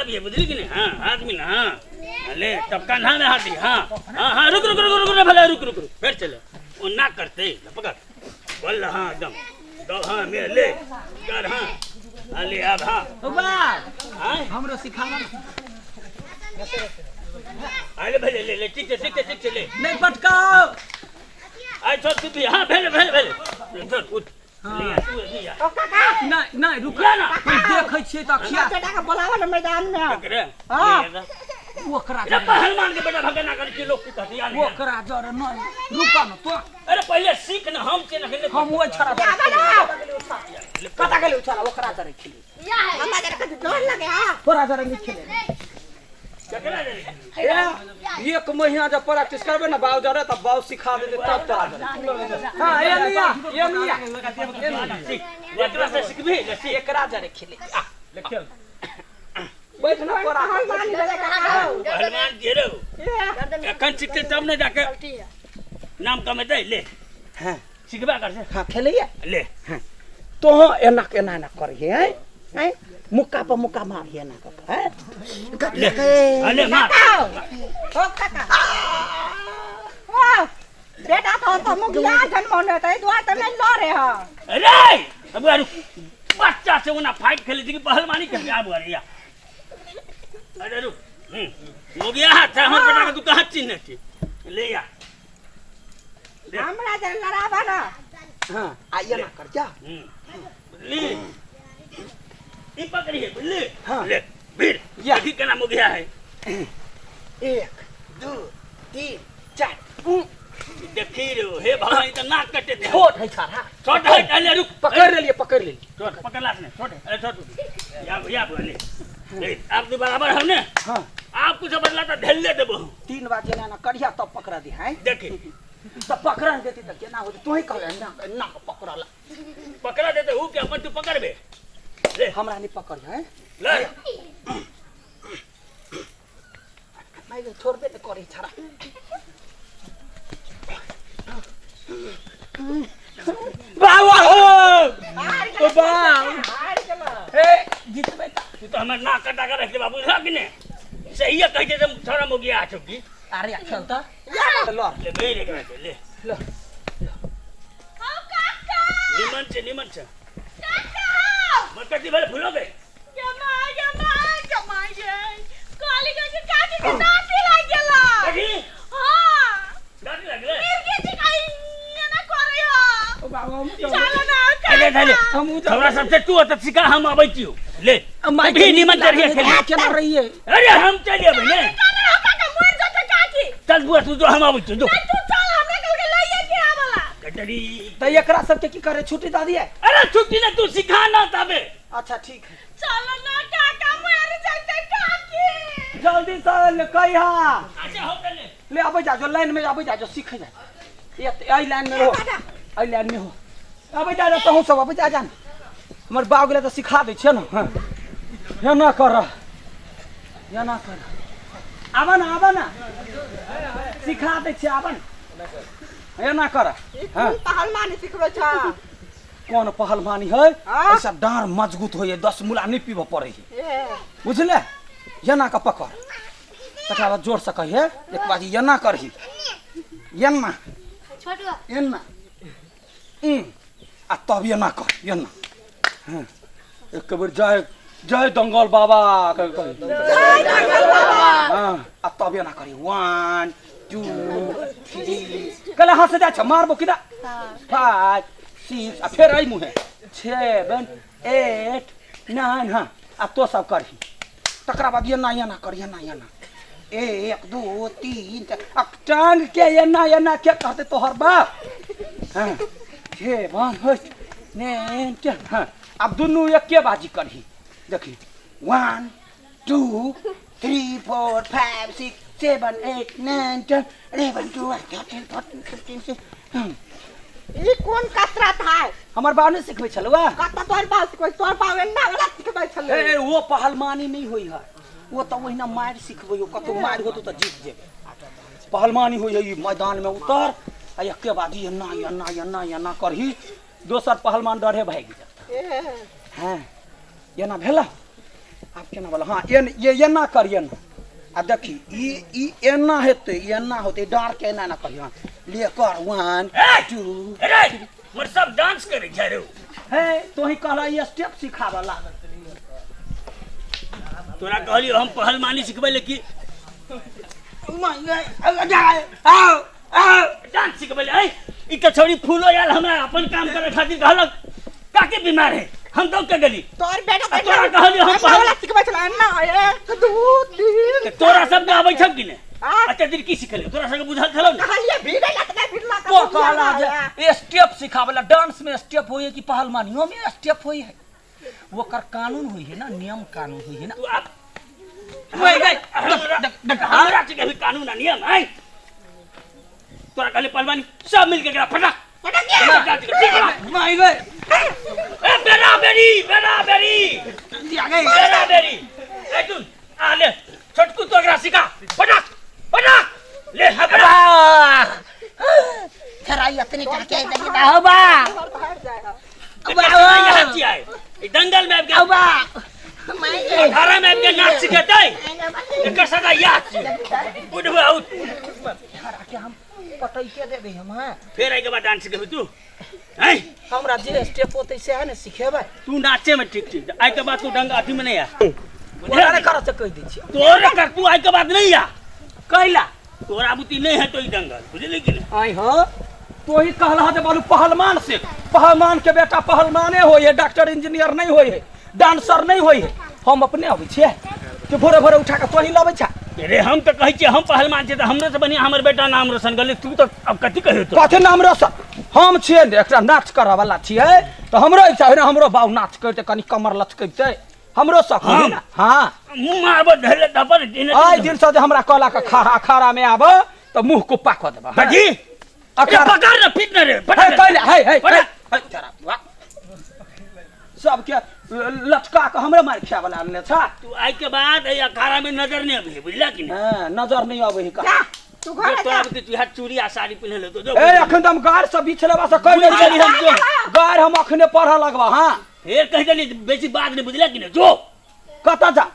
दिए बुझली कि नहीं हाँ हाथ मिला हाँ ले तब कंधा में हाथ दी हाँ हाँ हाँ रुक रुक रुक रुक रुक भले रुक रुक रुक फिर चले वो ना करते ले पकड़ बोल हाँ एकदम दो हाँ मेरे ले कर हाँ हाँ ले अब हाँ बा हाँ हमरो सिखावा ना। अरे भले ले ले ठीक है ठीक है ठीक है ले नहीं पटकाओ आइ छोड़ तू भी हाँ भेले भेले भेले छोड़ उठ ले आ तू ले आ ओ काका नहीं नहीं रुक ना, ना। हम देखै छियै तऽ अखिया बेटा के बोलावा ना मैदान में करे हाँ। ओकरा अरे पहलवान के बेटा भगना कर के लोग की कहती यार ओकरा जरे नहीं रुक न तो अरे पहले सीख ना हम के ना हम ओइ छड़ा आवा ना कता गेलै छड़ा ओकरा जरे खेले हमरा जरा के डर लगे हां तोरा जरे नहीं खेले केकरा रे ए, एक महीना जब प्रैक्टिस करबे ना बाऊ जरे तब बाऊ सिखा देते तब तोरा जरे हां ए मिया ए मिया ए मिया सीख एकरा से सीखबी ले सीख एकरा जरे खेले आ ले खेल बैठ ना तोरा पहलवान भेले काका पहलवान के रे एखन सीखते तब ने जाके नाम कमेतै ले हां सीखबा कर से हां खेलैया ले तो एना एना एना करिहे हैं हैं मुक्का पर मुक्का मारिहे एना कऽ कऽ, हैं ले अरे मार ओ काका वाह बेटा तो तो मुखिया जन्म होने ते दुआ त नहीं लड़े ह अरे अब अरे बच्चा से ओना फाइट खेले छी कि पहलवानी कर आब अरे या अरे रुक हो गया हाथ हमर बेटा के तू कहाँ चिन्ह छी ले या ले हमरा जे लड़ाबा ना हाँ आ एना कर जा बुझली ई पकड़ी है बुझली हाँ। ले भीड़ या। देखी केना मुगिया है एक दू तीन चार उ, देखी रे हे भगवान ई त नाक कटे दे छोट है छाड़ा छोट है अरे रुक पकड़ लेलिए पकड़ लेलिए छोट पकड़ला ने छोट अरे छोट या या ले ले आप तो बराबर हम ने हाँ आप कुछ बदला तो ढेल ले देबो तीन बार जेना ना करिया तब पकड़ा दी है देखी तब पकड़ा नहीं देती तऽ केना होती तू ही कहले ना ना पकड़ला पकड़ा देते हु के अपन तू पकड़बे ले हमरा नहीं पकड़ है ले मैं छोड़बे नहीं करी छाड़ा बाबा हो ओ बा हार गेलो हे जीतबे त तू तो हमर नाक कटा के रख दे बाबू बुझला कि ने सही कहै छै जे छोरा मोगिया छौ की अरे खेल त लड़ ले बेर एकरा के ले ल निमन छै निमन छै मत कथी भेल फूलो गए कथी डांट लगले ओ बाबा हम अरे धले हम हमरा सबसे तू अत सिखा हम अबै छियौ ले अभी निमन चढ़िए खेली केना रहिए अरे हम चलि अबै ने चल बुआ तू जो हम अबै छियौ जो कटरी त एकरा सबके की करे छुट्टी दऽ दिए अरे छुट्टी ने तू सिखा ना तबे अच्छा ठीक है जल्दी से ले कहिया अच्छा हो ले ले आबै जा जो लाइन में आबै जा जो सीखे जा ये एहि लाइन में हो एहि लाइन में हो आबै जा जो तहूँ सब आबै जा जा हमर बाप गेलै तऽ सिखा दै छियै ने हाँ एना कर एना कर आबऽ ने आबऽ ने सिखा दै छियै आबऽ ने एना कर ई हाँ कोन पहलवानी सिखबै छ कोन पहलवानी है हाँ? ऐसा डाँड़ मजबूत होइए दस मुला नहि पीबऽ पड़ै है ए बुझले एना कऽ पकड़ तकरा बाद जोर से कहिए एक बाजी एना करही एना एना आ तब एना कर एना हाँ एक बेर जय जय दंगल बाबा कह कही हाँ आ तब एना करी वन टू थ्री कहले हाथ से जाइ छ मारबो कि ना फाइव सिक्स आ फेर एहि मुँहे सेवन एट नाइन हाँ आ तो सब करही तकरा बाद एना एना कर एना एना एक दू तीन चार आ टांग के एना एना के कहते तोहर बाप हाँ सेवन एट नाइन टेन हाँ आब दुनू एके बाजी करही देखी one two three four five six seven eight nine ten eleven twelve thirteen fourteen fifteen sixteen ई कोन कसरत है हमर बाप नहि सिखबै छलहुँ कत तोहर बाप सिखबै तोहर बाप एना वाला सिखबै छलै ए वो पहलवानी नहि होइ है वो तऽ ओहिना मारि सिखबै हो कतौ मारि होतौ तऽ जीत जेबै पहलवानी होइ है ई मैदानमे उतर आ एके बाद एना एना एना एना करही दोसर पहलवान डरे भागि जात ए हँ एना भेला आब केना बोला हाँ एन ये एना करिए ना आ देखी ई ई एना हेतै ई एना होतै डाँड़ के एना एना करिए हाँ ले कर वन ए! टू। अरे मोर सब डांस करे छै रे। हे तोही कहला ई स्टेप सिखाबऽ लागल। तोरा कहलियो हम पहलवानी सिखबै ले कि डांस सिखबै ले। ऐ ई तऽ छौड़ी फूलो आयल हमरा अपन काम करे खातिर कहलक काके बीमार है हम दौड़ के गेली। तोर बेटा आ तोरा कहलियो हम एना वाला सिखबै छला एना 1 2 3। तऽ तोरा सबके आबै छौ कि नहि? आ? अच्छा दिन की सिखलियो तोरा सबके बुझल छलौ ने? कहलिए भीड़े लत नहीं भिड़ला तो कहला जे स्टेप सिखाबला डांस में स्टेप होई है कि पहलवानियों में स्टेप होई है? ओकर कानून होई है ना, नियम कानून होई है ना। तू आप वही गई। हमरा के भी कानून आ नियम है। तोरा कहले पहलवानी सब मिल के एकरा फटक फटक दिया। माई गई। ए बेरा बेरी बेरा बेरी दिया गई। बेरा बेरी ए तुम आ ले छोटकू तो एकरा सिखा फटक फटक ले हबरा खराई अपने काके देखी ता हो बा यहाँ की आए ई दंगल में आबि के बा माई गई। अखाड़ा में आबि के नाच सिखेतै एकर सदा याद छै बुढ़वा आउत खरा के हम पटैके देबै हम। हाँ फेर एहिके बाद डांस सिखेबै तू हैं? हमरा जे स्टेप होतै से है ने सिखेबै। तू नाचे में ठीक ठीक आइ के बाद तू डंग अथी में नहीं आ। तोरा ने करऽ से कहि दै छियै। तोरे कर तू आइ के बाद नहीं आ। कैला? तोरा बुद्धि नहीं है तो ई दंगल बुझली कि नहीं? आइ हो तोही कहला जे बालू पहलवान से पहलवान के बेटा पहलवाने होय है, डॉक्टर इंजीनियर नहीं होय है, डांसर नहीं होय है। हम अपने अबै छियै कि भोरे भोरे उठा के तोही लबै छा। अरे हम तो कहै छियै हम पहलवान छियै तऽ हमरो से बढ़िया हमर बेटा नाम रोशन करले। तू तो अब कथी कहियो तो? कथी नाम रोशन? हम छियै ने एकटा नाच करऽ वाला छियै तऽ हमरो इच्छा होइ ने हमरो बाबू नाच करतै कनी कमर लचकैतै हमरो शौक होइ ने। हाँ मुँह मारबो धैले धपर दिन आइ दिन से जे हमरा कहला के खा अखाड़ा में आब तऽ मुँह कुप्पा कऽ देबऽ। कथी? अखाड़ा पकड़ ना पीट ना रे हे पकड़। कैले हे हे पकड़। हे जरा वाह सबके लचका के हमरे मार खाय वाला अनले छा। तू आइ के बाद एहि अखाड़ा में नजर नहीं अबै बुझला कि नहीं? हाँ नजर नहीं अबै है जा कहाँ। तू घर तोरा जा। बुद्धि तू हाथ चूड़ी आ साड़ी पहिने ले तो जो। ए अखन तऽ हम गार से बिछलेबा से कहि बुझि गेली हम जो। गार हम अखने पढ़ऽ लगबा। हाँ फेर कहि देली बेसी बात नहीं बुझला कि नहीं? जो कतऽ जा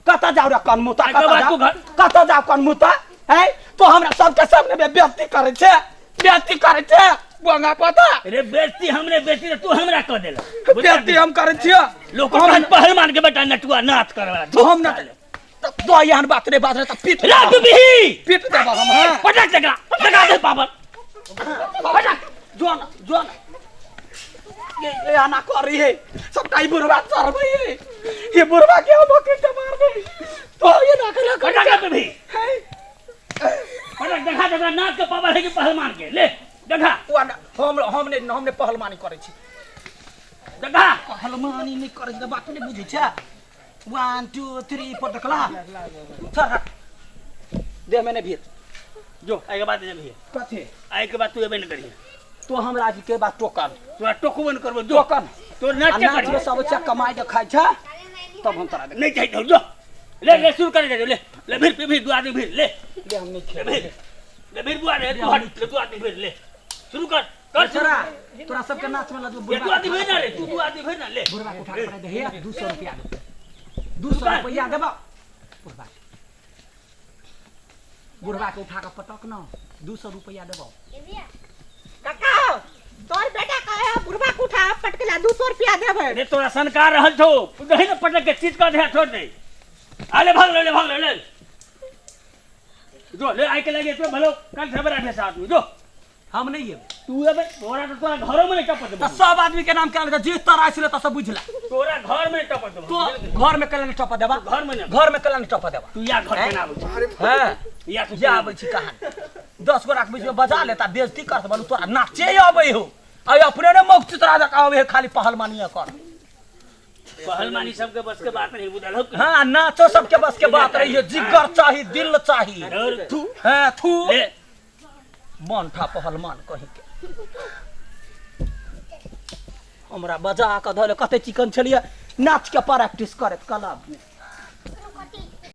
कतऽ जाउ रे कनमुता आइ के कतऽ बाद जाउ तू घर- कतऽ जाउ कनमुता? हैं तो हमरा सबके सामने में बेइज्जती करै छै बेइज्जती करै छै बोंगा पता। अरे बेइज्जती हमरे बेइज्जती तू हमरा कह देला। बेइज्जती हम करै छियै। लोक हम पहलवान के बेटा नटुआ नाच करे वाला। तो हम न तो एहन बात रे बात रे तऽ पीट ला तू भी पीट देबऽ हम। हाँ पटक देगा लगा दे पापड़ पटक जो न जो न ये ये आना कर रही है सबटा ई बुढ़वा चढ़बै है ये बुढ़वा के हम अकेले मारबै तो ये ना कर पटक दे भी पटक देखा देखा नाच के पावर है कि पहलवान के ले देखा। हम हमने पहलवानी करै छी। देखा पहलवानी नहीं करै छी तऽ बात नहि बुझै छै। 1 2 3 4 देखला सर देह में नहीं भीड़ जो आइ के बाद नहीं भीड़। कथी? आइ के बाद तू एबे नहीं करिहे। तो हमरा जी के बात टोकन तोरा टोकबो नहीं करबो जो टोकन तोर नाच के नाच में करिहे। सब बच्चा कमाई के खाइ छै तब हम तोरा नहीं चाहिए जो ले ले शुरू कर दे ले ले भीड़ भीड़ दू आदमी भीड़ ले ले हम नहीं ले भीड़ ले भीड़ बुआ रे तू हट ले दू आदमी भीड़ ले शुरू कर कर शुरू। तोरा तोरा सबके नाच में लगो ये दू आदमी भीड़ ना रे तू दू आदमी भीड़ ना ले बुढ़वा के उठा के पड़ा दे हे 200 रुपया दे 200 रुपया देबो बुढ़वा बुढ़वा के उठा के पटक न 200 रुपया देबो। काका तोर बेटा कहे बुढ़वा के उठा पटकला 200 रुपया देबै। अरे तोरा सनकार रहल छौ दही न पटक के चीज कर दे छोड़ दे आले भाग ले भाग ले ले जो ले आइ के लगे तो भलो कल खबर आठे सात आदमी जो हम नहीं एबै। तू एबै तोरा तो तोरा घरो में नहीं टपत देबो। तऽ सब आदमी के नाम कहल जे तोरा छले तऽ सब बुझला। तोरा घर में नहीं टपत देबो। तो घर में कला टप देबा घर में नहीं। घर में कला टप देबा। तू या घर केना आबै छी? हां या तू या आबै छी कहाँ 10 गोरा के बीच में बजा लेता बेइज्जती करत बालू तोरा नाचे आबै हो आ अपने ने मौक चितरा जका आबै है खाली पहलवानी कर। पहलवानी सबके बस के बात नहीं बुझल हो। हां नाचो सबके बस के बात रही है जिगर चाही दिल चाही थू हां थू ले मन ठा पहलवान कहि के हमरा बजा के धले कते चिकन छलिए नाच के प्रैक्टिस करत क्लब में।